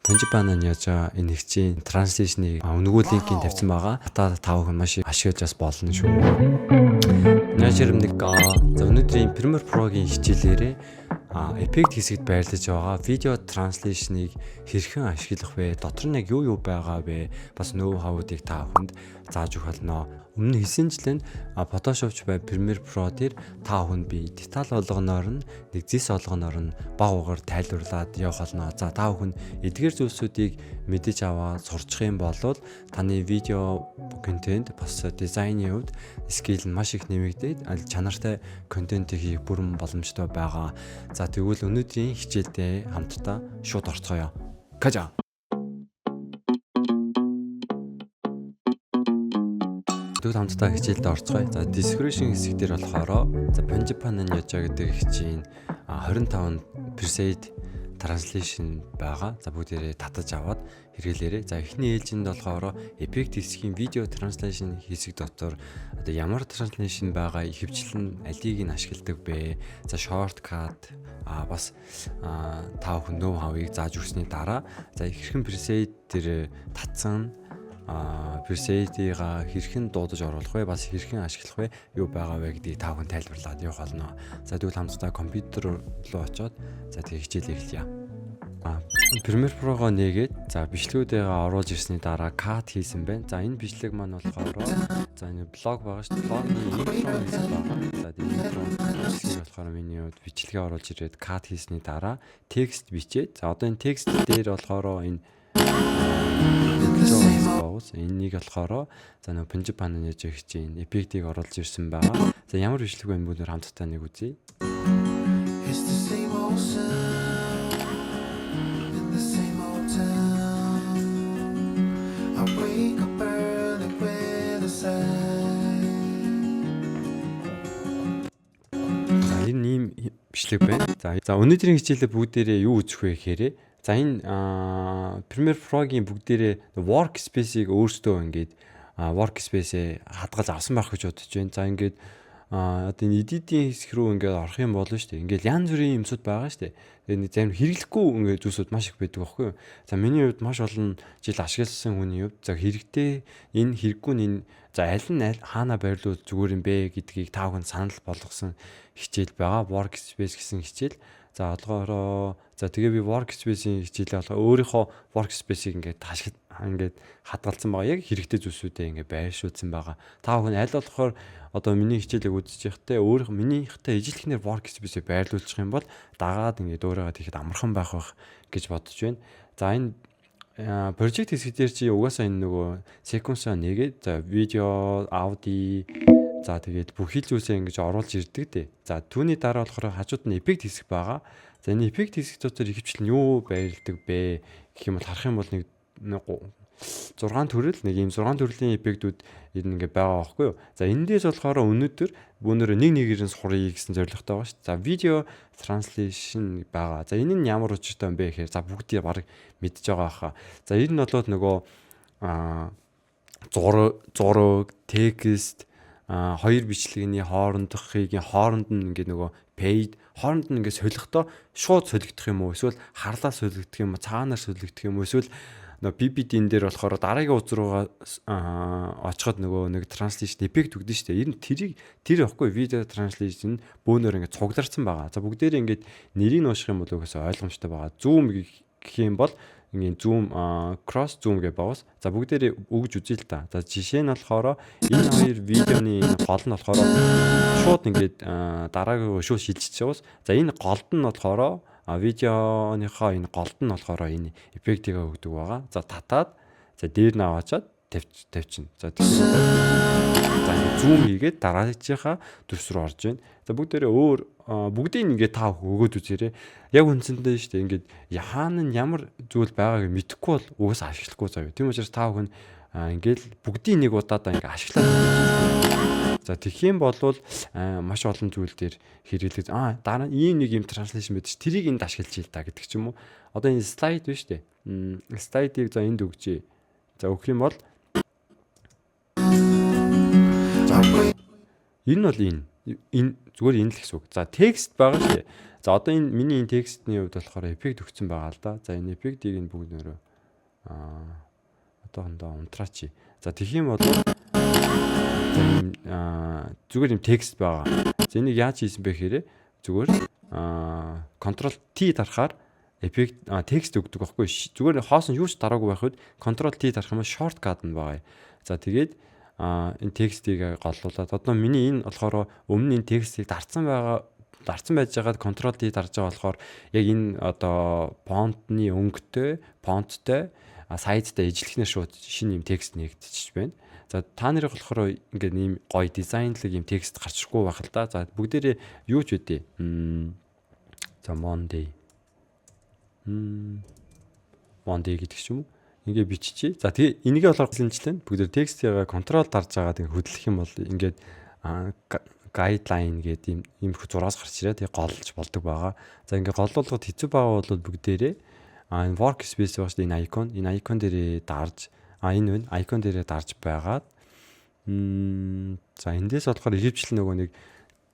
Panjipananyaja энэ хичээн translation-ыг үнэгүй линкийг тавьсан байгаа. Та бүхэн маш их ашиглаж бас болно шүү. 안녕하십니까. За, өнөөдрийн Premiere Pro-гийн хичээлээрээ эффект хэсэгт байрлаж байгаа видео translation-ыг хэрхэн ашиглах вэ? Дотор нь яг юу юу байгаа вэ? Бас know how-уудыг та бүхэнд зааж өгөх болно. Өмнө хэлсэнчлэн Photoshop ч бай, Premiere Pro дээр та бүхэнд би деталь болгоноор нь, нэг зэс болгоноор нь баг угаар тайлбарлаад явах болно. За, та бүхэн эдгээр зүйлсүүдийг мэдэж аваад сурчих юм бол таны видео контент, бас дизайны хувьд skill нь маш их нэмэгдээд аль чанартай контентыг хийх бүрэн боломжтой байгаа. За, тэгвэл өнөөдрийн хичээлдээ хамтдаа шууд орцгоё. 가자. Тэгвэл хамтдаа хичээлдээ орцгоё. За, description хэсэг дээр болохоор за Panjipananyaja гэдэг хичээн 25 preset translation байгаа. За, бүгдээрээ татаж аваад хэрэглээрэй. За, эхний ээлжинд болохоор effect хэсгийн video translation хэсэг дотор одоо ямар translation байгаа, ихэвчлэн алийг нь ашигладаг бэ? За, shortcut бас та бүхэн know how-ыг зааж өгсөний дараа за хэрхэн preset дээр татсан preset-ийг хэрхэн дуудаж оруулах вэ? Бас хэрхэн ашиглах вэ? Юу байгаа вэ гэдгийг та бүхэн тайлбарлаад явах болно. За, тэгвэл хамтдаа компьютер руу очиод за тэгээ хичээлээ эхэлье. Premiere Pro-го нээгээд, за бичлэгүүдээ оруулж ирсний дараа cut хийсэн байна. За, энэ бичлэг маань болохоор за энэ блог байгаа шүү дээ. Блогны intro хэсэг байгаа. За, энэ intro хэсгийг болохоор миний хувьд бичлэгээ оруулж ирээд cut хийсний дараа текст бичээд, за одоо энэ текст дээр болохоор энэ байгуус. Энэнийг болохоор за нөгөө Panjipananyaja хичээн эффектийг оруулж ирсэн байгаа. За, ямар бичлэг вэ, бүгдээр хамтдаа нэг үзье. It's the same old sound in the same old town. I wake up early with a sigh. За, энэ ийм бичлэг байна. За, өнөөдрийн хичээлээ бүгдээрээ юу үзэх вэ гэхээр за энэ Premiere Pro-гийн бүгдээрээ workspace-ийг өөрсдөө ингээд workspace-ээ хадгалж авсан байх гэж бодож байна. За, ингээд одоо энэ edit-ийн хэсэг рүү ингээд орох юм болно шүү дээ. Ингээд янз бүрийн юмсууд байгаа шүү дээ. Тэгээ нэг зарим хэрэглэхгүй ингээд зүйлсүүд маш их байдаг байхгүй юу? За, миний хувьд маш олон жил ашигласан хүний хувьд за хэрэгтэй, энэ хэрэггүй нь энэ, за аль нь аль хаана байрлуул зүгээр юм бэ гэдгийг та бүхэн санал болгосон хичээл байгаа. Workspace гэсэн хичээл. За, олгоороо за тэгээ би workspace-ийн хичээлээ болохоор өөрийнхөө workspace-ийг ингээд ашиг ингээд хадгалсан байгаа. Яг хэрэгтэй зүйлсүүдээ ингээд байршуулсан байгаа. Та бүхэн аль болохоор одоо миний хичээлийг үзэж байхдаа өөрийнх минийхтэй ижилхнээр workspace-ийг байрлуулчих юм бол дагаад ингээд өөрийгөө тэгэхэд амархан байх байх гэж бодож байна. За, энэ project хэсэг дээр чи угаасаа энэ нөгөө sequence-аа нэгээд, за видео, аудио, за тэгээд бүх хил зүйлсээ ингэж оруулж ирдэг дээ. За, түүний дараа болохоор хажууд нь эффект хэсэг байгаа. За, энэ эффект хэсэг дотор ихэвчлэн юу байрладаг бэ гэх юм бол харах юм бол нэг 6 төрөл, нэг ийм 6 төрлийн эффектүүд энэ ингээ байгаа байхгүй юу. За, эндээс болохоор өнөөдөр бүүнөрөө нэг нэгээр нь суръя гэсэн зорилготой байгаа шүү дээ. За, видео translation байгаа. За, энэ нь ямар учиртай юм бэ гэхээр за бүгдийг баг мэдж байгаа хаа. За, энэ нь бол нөгөө зураг, текст хоёр бичлэгний хоорондохыг хооронд нь ингээ нөгөө fade хооронд нь ингээ солихдоо шууд солигдох юм уу, эсвэл харлаа солигдох юм уу, цаанаар солигдох юм уу, эсвэл нөгөө PPT-н дээр болохоор дараагийн утас руугаа очиход нөгөө нэг translation эффект өгдөн шүү дээ. Энэ тэрийг тэр ихгүй видео translation бөөнөр ингээ цугларсан байгаа. За, бүгдээрээ ингээд нэрийг унших юм бол угаасаа ойлгомжтой байгаа. Zoom гэх юм бол ингээд zoom, cross zoom гэж байгаас. За, бүгдээрээ өгж үзье л та. За, жишээ нь болохоор энэ хоёр видеоны энэ гол нь болохоор шууд ингээд дараагийн шууд шилжиж байгаас. За, энэ голд нь болохоор видеоныхоо энэ голд нь болохоор энэ эффектийг өгдөг байгаа. За, татаад, за дээр нь аваачаад тавьчихна. За, тэгэхээр за ингээд zoom хийгээд дараагийнхаа дүрс рүү орж байна. За, бүгдээрээ өөр бүгдийг ингээд та өгөөд үзээрэй. Яг үндсэндээ шүү дээ, ингээд хаана нь ямар зүйл байгааг мэдэхгүй бол угаасаа ашиглахгүй заяа. Тийм учраас та бүхэн ингээд бүгдийг нэг удаадаа ингээд ашиглаад. За, тэгэх юм бол маш олон зүйл дээр хэрэглэж дараа нь ийм нэг юм translation байдаг чи тэрийг энд ашиглаж ил та гэдэг ч юм уу. Одоо энэ слайд биш үү? Слайдыг за энд өгчээ. За, өгөх юм бол за энэ бол энэ зүгээр энэ л гэсэн үг. За, текст байгаа шүү дээ. За, одоо энэ миний энэ текстний хувьд болохоор эффект өгсөн байгаа л да. За, энэ эффектийг нь бүгд нөрөө одоохондоо унтраачи. За, тэгэх юм бол за ийм зүгээр юм текст байгаа. За, энийг яаж хийсэн бэ гэхээр зүгээр Ctrl T дарахаар эффект текст өгдөг байхгүй. Зүгээр хоосон юу ч дараагүй байх үед Ctrl T дарах юм бол shortcut нь байгаа. За, тэгээд энэ текстийг голлуулаад одоо миний энэ болохоор өмнө энэ текстийг дарцсан байгаа, дарцсан байж байгаад Ctrl D дарж байгаа болохоор яг энэ одоо фонтны өнгөтэй, фонттой, size тай ижилхнээр шууд шинэ юм текст нэгдчихэж байна. За, та нарыг болохоор ингээд ийм гоё дизайнлаг юм текст гарчгүй байх л да. За, бүгдээрээ юу ч үдээ. За, Monday. Monday гэдэг ч юм уу. Ингээ биччихье. За, тэгээ энийг болохоор зинчлэн бүгдээр текстийг control дарж агаад ингээ хөдлөх юм бол ингээд guideline гэдэг ийм иймэрхүү зураас гарч ирээ. Тэгээ голлж болдог байгаа. За, ингээ голлуулахад хэцүү байгаа бол бүгдээрээ энэ workspace байгаа шүү дээ, энэ icon. Энэ icon дээрээ дарж, энэ байна. Icon дээрээ дарж байгаад за, эндээс болохоор ихэвчлэн нөгөө нэг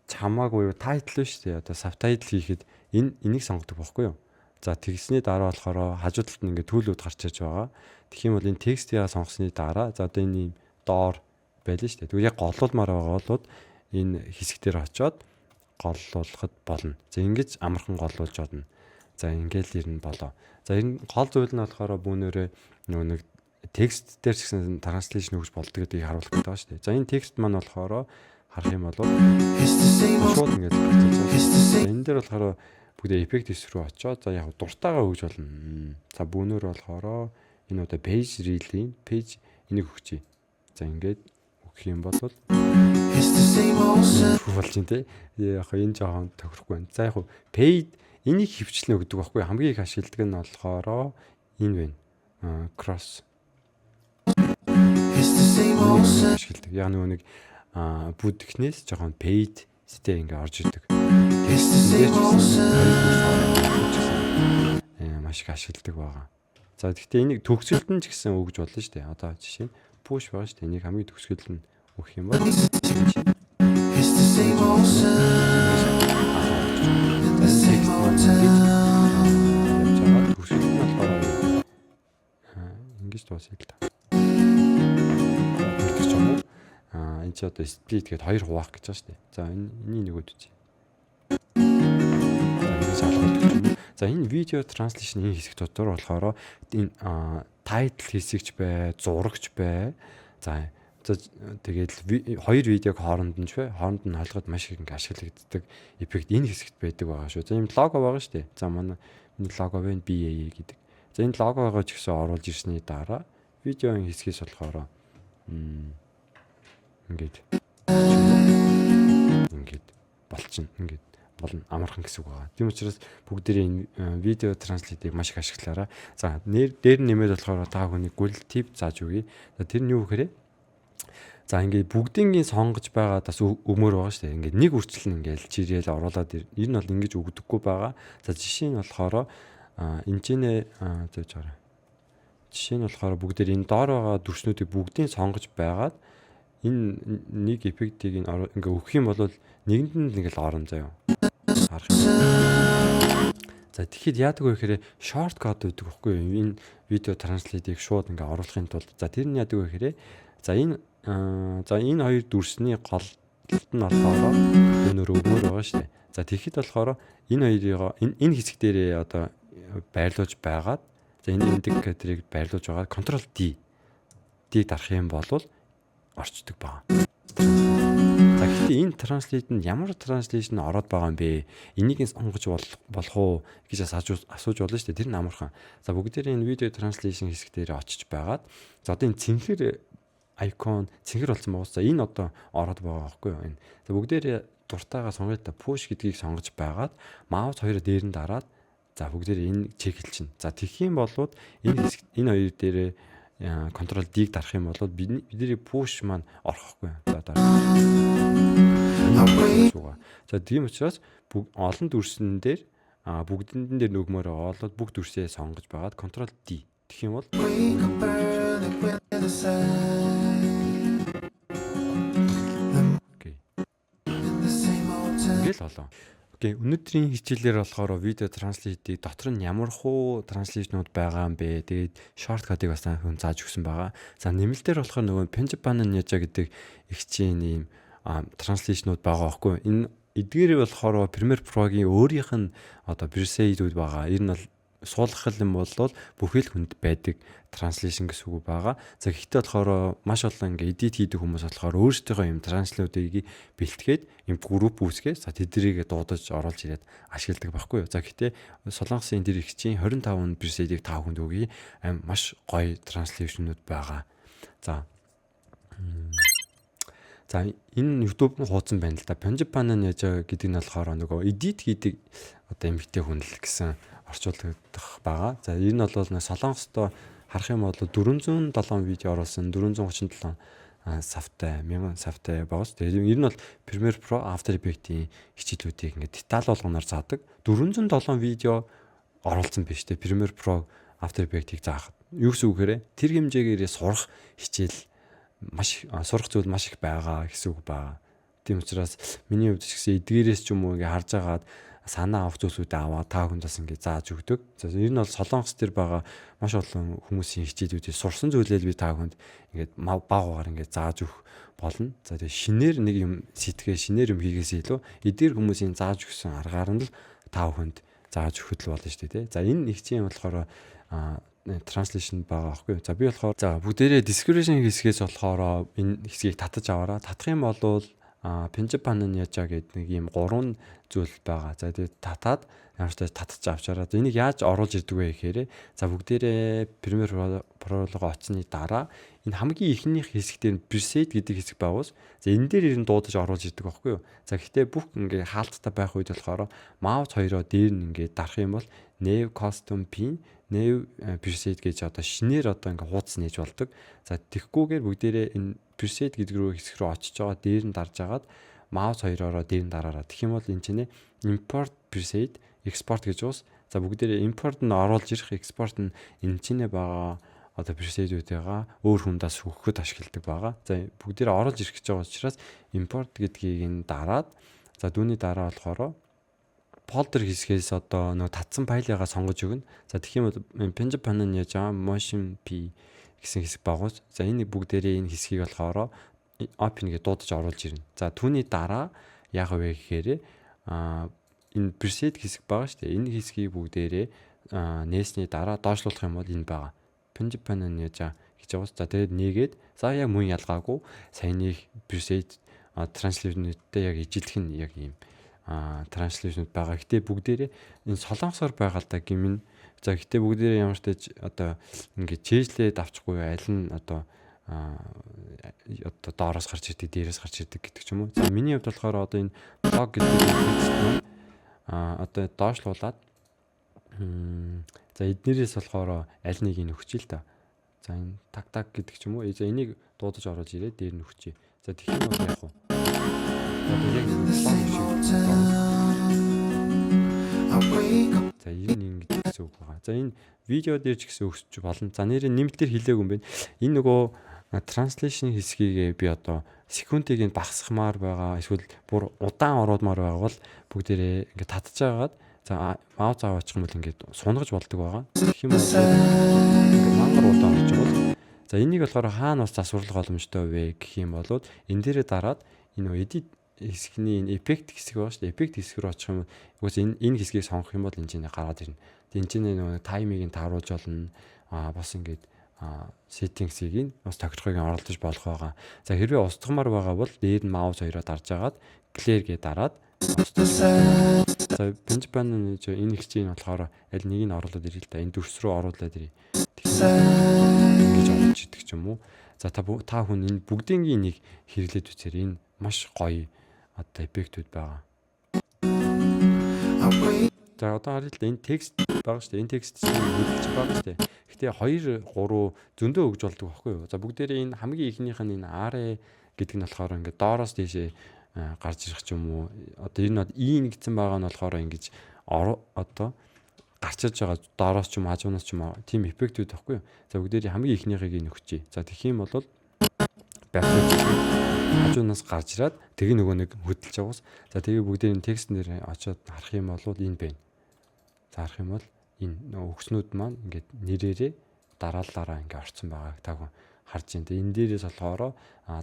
чамаагүй title шүү дээ. Одоо subtitle хийхэд энийг сонгодог байхгүй юу? За, тэгсний дараа болохоор хажуу талд нь ингээд tool үүд гарч ирж байгаа. Тэгэх юм бол энэ текстийг сонгосны дараа, за, одоо энэ доор байлаа шүү дээ. Тэгвэл яг голлуулмаар байгаа бол энэ хэсэг дээр очиод голлуулахад болно. За, ингэж амархан голлуулж одно. За, ингээл ер нь болоо. За, энэ гол зүйл нь болохоор бүүнээрээ нөгөө нэг текст дээр ч гэсэн translation өгч болдог гэдгийг харуулах гэдэг байгаа шүү дээ. За, энэ текст маань болохоор харах юм бол шууд ингээд гарч иж байгаа. Энэ дээр болохоор бүгд эффект хэсэг рүү очиод, за, яг дуртайгаа өгж болно. За, бүүнээр болохоор энэ одоо page reel-ийн page энийг өгчээ. За, ингээд өгөх юм бол болж байна те. Яг энэ жоохон тохирохгүй байна. За, яг fade энийг хөвчлэн өгдөг байхгүй, хамгийн их ашигладаг нь болохоор энэ байна. Cross ашигладаг. Яг нөгөө нэг бүдгнээс жоохон fade стэй ингээ орж идэг. Дээр ч гэсэн хоёр маш их ашигладаг байгаа. За, гэхдээ энийг төгсгөлд нь ч гэсэн өгж болно шүү дээ. Одоо жишээ нь push байгаа шүү дээ. Энийг хамгийн төгсгөлд нь өгөх юм бол текст маань ингэж явж байгаа. Төгсгөлд нь болохоор ингэж дуусъя л да. Гэдэг ч юм уу. Энэ чи одоо split гэдээ хоёр хуваах гэж байгаа шүү дээ. За, энэ энэний нэг үдчих. За, ингэж алгуулдаг юм. За, энэ видео translation энэ хэсэг дотор болохоор энэ title хэсэгч бай, зурагч бай. За, тэгээд хоёр видеог хооронд нь ч бай, хооронд нь холгоод маш их ингэ ашиглагддаг эффект энэ хэсэгт байдаг байгаа шүү. За, ийм лого байгаа шүү дээ. За, манай энэ лого байна, BAA гэдэг. За, энэ логогоо ч гэсэн оруулж ирсний дараа видеоын хэсгээс болохоор ингээд ингээд болчихно. Ингээд болно, амархан гэсэн үг байгаа. Тийм учраас бүгдээрээ энэ видео translate ыг маш их ашиглаарай. За, нэр дээр нэмээд болохоор та бүхний гүйл tip зааж өгье. За, тэр нь юу гэхээр, за, ингээд бүгднийг сонгож байгаа бас өмөр байгаа шүү дээ. Ингээд нэг үрчлэн ингээд чирээл оруулаад ер нь бол ингэж өгдөггүй байгаа. За, жишээ нь болохоор энэ ч нэ зөөж байгаа. Жишээ нь болохоор бүгдээр энэ доор байгаа дүрснүүдийг бүгдийг сонгож байгаад энэ нэг эффектийг ингээ өгөх юм бол нэгэнд нь ингээл орон заяа. Харах юм. За, тэгэхэд яадаг вэ гэхээр shortcut өгдөг байхгүй юу? Энэ видео translate ыг шууд ингээ оруулахын тулд, за, тэр нь яадаг вэ гэхээр, за, энэ хоёр дүрсний голд нь болохоор өнөр өгмөр байгаа шүү дээ. За, тэгэхэд болохоор энэ хоёрыг энэ хэсэг дээрээ одоо байрлуулж байгаад, за, энэ индикаторыг байрлуулж байгаа Ctrl D D дарах юм бол орчдөг байна. За, гэхдээ энэ translate нь ямар translation ороод байгаа юм бэ? Энийг нь сонгож болох уу гэж асууж болно шүү дээ. Тэр нь амархан. За, бүгдээрээ энэ видео translation хэсэг дээр очиж байгаад, за, одоо энэ цэнхэр icon цэнхэр болсон байгаа. За, энэ одоо ороод байгаа байхгүй юу? Энэ. За, бүгдээрээ дуртайгаа сонгоё та, push гэдгийг сонгож байгаад mouse хоёроо дээр нь дараад, за, бүгдээрээ энэ check лчин. За, тэгэх юм болууд энэ хэсэг энэ хоёр дээрээ Ctrl D-г дарах юм бол бидний push маань орохгүй. За, дараа. За, тийм учраас олон дүрсэн дээр бүгдэндэн дээр нөгмөр байгаа бол бүх дүрсээ сонгож байгаад Ctrl D тэгэх юм бол Wake up early with the sun. Окей. In the same old town. Ингээл болоо. Okay, өнөөдрийн хичээлээр болохоор video translate-ийг дотор нь ямар хуу translation-ууд байгаа юм бэ? Тэгээд shortcut-ыг бас хүн зааж өгсөн байгаа. За, нэмэлтээр болохоор нөгөө Penjapanan Yaja гэдэг эгчийн ийм translation-ууд байгаа байхгүй. Энэ эдгээр болохоор Premiere Pro-гийн өөрийнх нь одоо preset-үүд байгаа. Энэ нь бол суулгах юм бол бүхэл хүнд байдаг translation гэсэн үг байгаа. За, гэхдээ болохоор маш олон ингээ edit хийдэг хүмүүс болохоор өөрсдийнхөө юм translate-уудыг бэлтгээд юм групп үүсгээд, за, тэднийг дуудаж оруулж ирээд ашигладаг байхгүй юу. За, гэхдээ Солонгосын тэр эгчийн 25 preset-ийг та бүхэнд өгье. Маш гоё translation-ууд байгаа. За, энэ YouTube хуудсан байна л да. Panjapanan Yaja гэдэг нь болохоор нөгөө edit хийдэг одоо эмэгтэй хүн л гэсэн орчуулагдах байгаа. За, энэ нь бол Солонгостой харах юм бол 407 видео оруулсан, 437 sub-тай, 1000 sub-тай байгаас. Тэгээд ер нь бол Premiere Pro, After Effects-ийн хичээлүүдийг ингээд деталь болгоноор заадаг. 407 видео оруулсан биш үү? Premiere Pro, After Effects-ийг заахад. Юу гэсэн үг гэхээр тэр хэмжээгээр сурах хичээл маш сурах зүйл маш их байгаа гэсэн үг байгаа. Тийм учраас миний хувьд ч гэсэн эдгээрээс ч юм уу ингээ харж агаад санаа авах зүйлсүүдээ аваад та хүнд бас ингээ зааж өгдөг. За, ер нь бол Солонгос дээр байгаа маш олон хүмүүсийн хичээлүүдийг сурсан зүйлээ би та хүнд ингээд баг багаар ингээд зааж өгөх болно. За, тэгээ шинээр нэг юм сэтгээ, шинээр юм хийгээсээ илүү эдгээр хүмүүсийн зааж өгсөн аргаар нь л та бүхэнд зааж өгөхөд л болно шүү дээ, тий. За, энэ нэг чинь болохоор translation байгаа байхгүй юу. За, би болохоор, за, бүгдээрээ description хэсгээс болохоор энэ хэсгийг татаж аваараа. Татах юм бол Penjapanan Yaja гэдэг нэг ийм гурван зүйл байгаа. За, тэгээд татаад ямар ч татаж авчаараа. Энийг яаж оруулж ирдэг вэ гэхээр, за, бүгдээрээ Premiere Pro руугаа очсны дараа энэ хамгийн эхнийх хэсэг дээр preset гэдэг хэсэг байгуус. За, энэ дээр ирэн дуудаж оруулж ирдэг байхгүй юу? За, гэхдээ бүх ингээ хаалттай байх үед болохоор mouse хоёроо дээр нь ингээ дарах юм бол new custom pin, new preset гэж одоо шинээр одоо ингээ хуудас нээж болдог. За, тэгхгүйгээр бүгдээрээ энэ preset гэдэг рүү хэсэг рүү очиж байгаа, дээр нь дарж агаад mouse хоёроороо дээр нь дараараа. Тэгэх юм бол энэ чинь import preset, export гэж уус. За, бүгдээрээ import нь оруулж ирэх, export нь энэ чинь байгаа одоо preset-үүдийгаа өөр хүндээс өгөхөд ашигладаг байгаа. За, бүгдээрээ оруулж ирэх гэж байгаа учраас import гэдгийг нь дараад, за, дүүний дараа болохоор folder хэсгээс одоо нөгөө татсан файлыгаа сонгож өгнө. За, тэгэх юм бол Penjapanan яаж motion p гэсэн хэсэг байгуус. За, энэ бүгдээрээ энэ хэсгийг болохоор open гэж дуудаж оруулж ирнэ. За, түүний дараа яах вэ гэхээр энэ preset хэсэг байгаа шүү дээ. Энэ хэсгийг бүгдээрээ нээсний дараа доошлуулах юм бол энэ байгаа. Penjapanan яаж гэж байгаа. За, тэгээд нээгээд, за, яг мөн ялгаагүй саяны preset translation-тэй яг ижилхэн яг ийм translation байгаа. Гэтэ бүгдээрээ энэ солонгосоор байгаа л да гимэн. За, гэтэ бүгдээрээ ямар ч тач одоо ингээд чэйжлээд авчихгүй, аль нь одоо доороос гарч ирдэг, дээрээс гарч ирдэг гэдэг ч юм уу. За, миний хувьд болохоор одоо энэ blog гэдэг текст маань одоо доошлуулад, за, эднэрээс болохоор аль нэг нь өгч л та. За, энэ таг таг гэдэг ч юм уу. За, энийг дуудаж оруулж ирээд дээр нь өгчээ. За, тэгэх юм бол яг уу. Одоо яг blog шиг. За, энэ ингэж гэсэн үг байгаа. За, энэ видео дээр ч гэсэн өгсөж болно. За, нэрээ нэмэлтээр хэлээгүй юм байна. Энэ нөгөө translation хэсгийг би одоо секундыг нь багасгахмаар байгаа, эсвэл бүр удаан оруулмаар байгаа бол бүгдээрээ ингээд татж агаад, за, mouse аваачих юм бол ингээд сунгаж болдог байгаа. Тэгэх юм бол ингээд мангар удаан орж байгаа бол, за, энийг болохоор хаана бас засварлах боломжтой вэ гэх юм бол энэ дээрээ дараад энэ edit хэсэгний энэ эффект хэсэг байгаа шүү дээ. Эффект хэсэг рүү очих юм угсаа энэ хэсгийг сонгох юм бол энэ чинь гараад ирнэ. Энэ чинь нөгөө time-ыг нь тааруулж болно. Бас ингээд settings-ийг нь бас тохирохыг оруулж болох байгаа. За, хэрвээ устгамаар байгаа бол дээр нь mouse хоёроо дарж агаад clear гээ дараад. За, Penjapanan энэ хичээн болохоор аль нэг нь оруулаад ирээ л да. Энэ дүрс рүү оруулаад ирээ. Тэгэхээр ингэж оруулж идэг ч юм уу. За, та та хүн энэ бүгдийн нэг хэрэглээд үзээр, энэ маш гоё одоо эффектүүд байгаа. За, одоо харъя л да, энэ текст байгаа шүү дээ. Энэ текст чинь хөдөлж байгаа шүү дээ. Гэтэ 2 3 зөндөө өгж болдог байхгүй юу? За, бүгдээрээ энэ хамгийн ихнийх нь энэ R гэдэг нь болохоор ингээд доороос тийшээ гарч ирэх ч юм уу. Одоо энэ нь ийм гэсэн байгаа нь болохоор ингэж одоо гарчиж байгаа доороос ч юм, хажуунаас ч юм уу, тийм эффектүүд байхгүй юу? За, бүгдээрээ хамгийн ихнийхийг нь өгчээ. За, тэгэх юм бол байх. Хажуунаас гарч ирээд тэгээ нөгөө нэг хөдөлж байгаас. За, тэгээ бүгдээр энэ текстэн дээр очиод харах юм бол энэ байна. За, харах юм бол энэ нөгөө өгснүүд маань ингээд нэрээрээ дараалалаараа ингээд орцсон байгааг та бүхэн харж байна. Тэгээ энэ дээрээс болохоор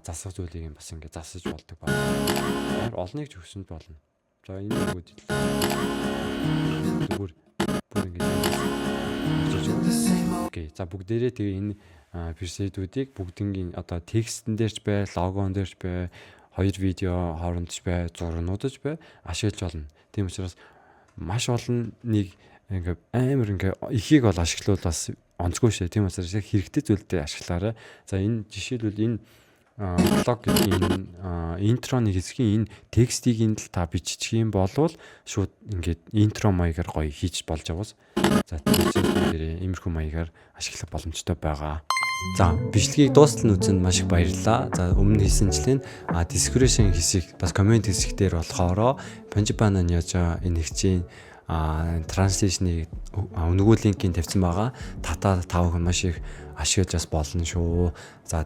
засах зүйлийг бас ингээд засаж болдог байна. Амар олныг ч өгсөнд болно. За, энэ нөгөө бүр бүр ингээд очиж. Okay. За, бүгдээрээ тэгээ энэ preset үүдийг бүгднгийн одоо текстэн дээр ч бай, логон дээр ч бай, хоёр видео хооронд ч бай, зургнуудаж бай ашиглаж болно. Тийм учраас маш олон нэг ингээ амар ингээ ихийг бол ашиглавал бас онцгүй шээ. Тийм учраас яг хэрэгтэй зүйлдээ ашиглаарай. За, энэ жишээлбэл энэ блог гэдэг энэ intro ны хэсгийн энэ текстийг нь л та биччих юм болвол шууд ингээд intro маягаар гоё хийж болж байгаас. За, тийм дээрээ иймэрхүү маягаар ашиглах боломжтой байгаа. За, бичлэгийг дуустал нь үзсэнд маш их баярлалаа. За, өмнө хэлсэнчлэн description хэсэг, бас comment хэсэг дээр болохоор Panjibana яаж энэ хичээн translation-ыг үнэгүй линкийг тавьсан байгаа. Татаа та бүхэн маш их ашиглаж бас болно шүү. За,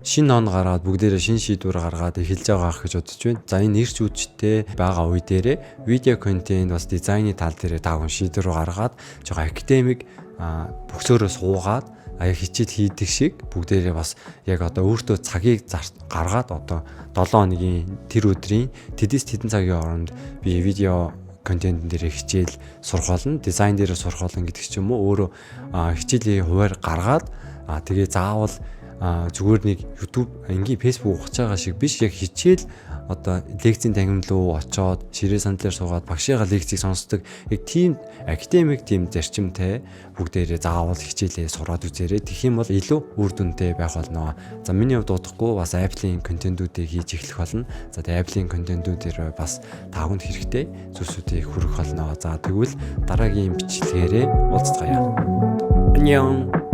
шинэ он гараад бүгдээрээ шинэ шийдвэр гаргаад эхэлж байгаа ах гэж бодож байна. За, энэ эрч хүчтэй байгаа үе дээрээ видео контент, бас дизайны тал дээрээ та бүхэн шийдвэр гаргаад жоохон академик бөксөөрөө суугаад аяа хичээл хийдэг шиг бүгдээрээ бас яг одоо өөртөө цагийг гаргаад, одоо 7 хоногийн тэр өдрийн тэдээс тэдэн цагийн хооронд би видео контентын дээр хичээл сурах болно, дизайн дээр сурах болно гэдэг ч юм уу, өөрөө хичээлийн хуваар гаргаад, тэгээ заавал зүгээр нэг YouTube, энгийн Facebook ухаж байгаа шиг биш, яг хичээл одоо лекцийн танхим руу очоод ширээ сандлаар суугаад багшийнхаа лекцийг сонсдог яг тийм академик, тийм зарчимтай бүгдээрээ заавал хичээлээ сураад үзээрэй. Тэгэх юм бол илүү үр дүнтэй байх болно. За, миний хувьд удахгүй бас Apple-ийн контентуудыг хийж эхлэх болно. За, тэгээ Apple-ийн контентуудээр бас та бүхэнд хэрэгтэй зүйлсүүдийг хүргэх болно. За, тэгвэл дараагийн бичлэгээрээ уулзцгаая. 안녕.